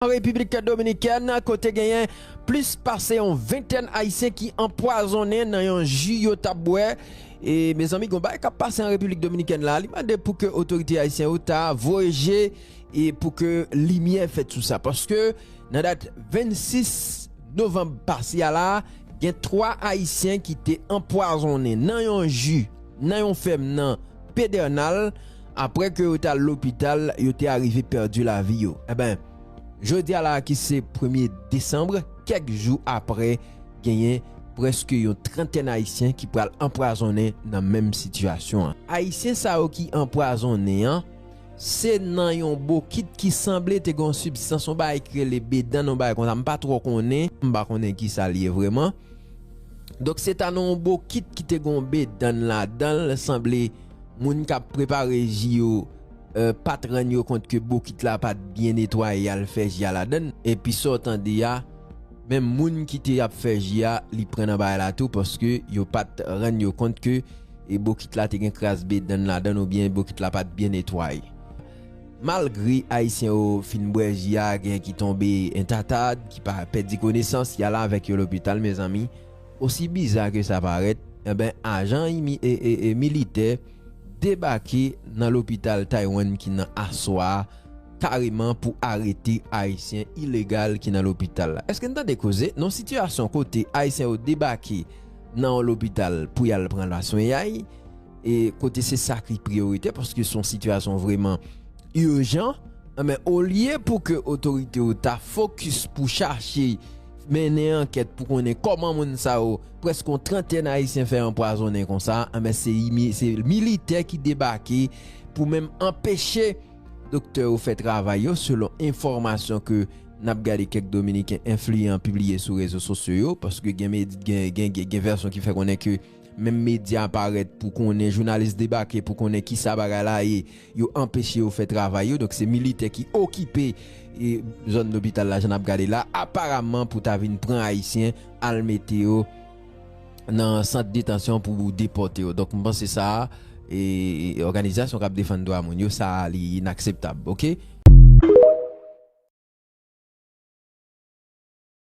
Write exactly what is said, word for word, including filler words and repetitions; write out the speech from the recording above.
Repiblik Dominikèn, kote genyen plis pase yon ventèn Ayisyen ki anpwazonnen nan yon ji yo t ap bwè. E, mezanmi, gon bagay k ap pase an Repiblik Dominikèn la, li mande pou ke otorite ayisyen yo ta voye je e pou ke limyè fèt sou sa. Paske nan dat vennsis novanm pase a la, gen twa Ayisyen ki te anpwazonnen nan yon ji, nan yon fèm nan Pedernal, apre ke yo t al lopital, yo te arive pèdi lavi yo. Enben, jodi a la ki se premye desanm, kèk jou apre, genyen prèske yon trantèn Ayisyen ki pral anpwazonnen nan menm sitiyasyon an. Ayisyen sa yo ki anpwazonnen an, se nan yon bokit ki sanble te gen yon sibstans, yon bagay ki rele bedann, yon bagay konsa, m pa twò konnen, m pa konnen ki sa l ye vrèman. Donk, se ta nan yon bokit ki te gen yon bedann ladan l, sanble moun k ap prepare ji yo, eh, pa t rann yo kont ke bokit la pa t byen netwaye, y al fè ji a ladan l. Epi sa w tande a, menm moun ki te ap fè ji a, li pran nan bagay la tou, paske yo pa t rann yo kont ke, e, bokit la te gen kras bedann ladan l oubyen bokit la pa t byen netwaye. Malgre Ayisyen yo fin bwè ji a, gen ki tonbe entatad, ki pa pèdi konesans, y al avèk yo lopital, mezanmi. Osi biza ke sa parèt, enben, ajan imi-, e, e, e, militè debake nan lopital Taiwan ki nan Aswa a, kareman pou arete Ayisyen ilegal ki nan lopital la. Èske n tande koze? Nan sitiyasyon kote Ayisyen yo debake nan yon lopital pou y al pran la swen, e kote se sa ki priyoritè, paske se yon sitiyasyon vrèman ijan, men olye pou ke otorite yo ta fokis pou chache mennen ankèt pou konnen kòman moun sa yo, prèske yon trantèn Ayisyen fè anpwazonnen konsa, enben, se imi-, se militè ki debake pou menm anpeche doktè yo fè travay yo, selon enfòmasyon ke n ap gade kèk Dominiken enfliyan pibliye sou rezo sosyo yo, paske gen med-, gen, gen, gen, gen vèsyon ki fè konnen ke menm medya parèt pou konnen, jounalis debake pou konnen kisa bagay la ye, yo anpeche yo fè travay yo. Donk, se militè ki okipe, e, zòn lopital la, jan n ap gade la, aparamman pou ta vin pran Ayisyen, al mete yo nan sant detansyon pou depòte yo. Donk, m panse sa, e, òganizasyon k ap defann dwa moun yo, sa li inakseptab, oke?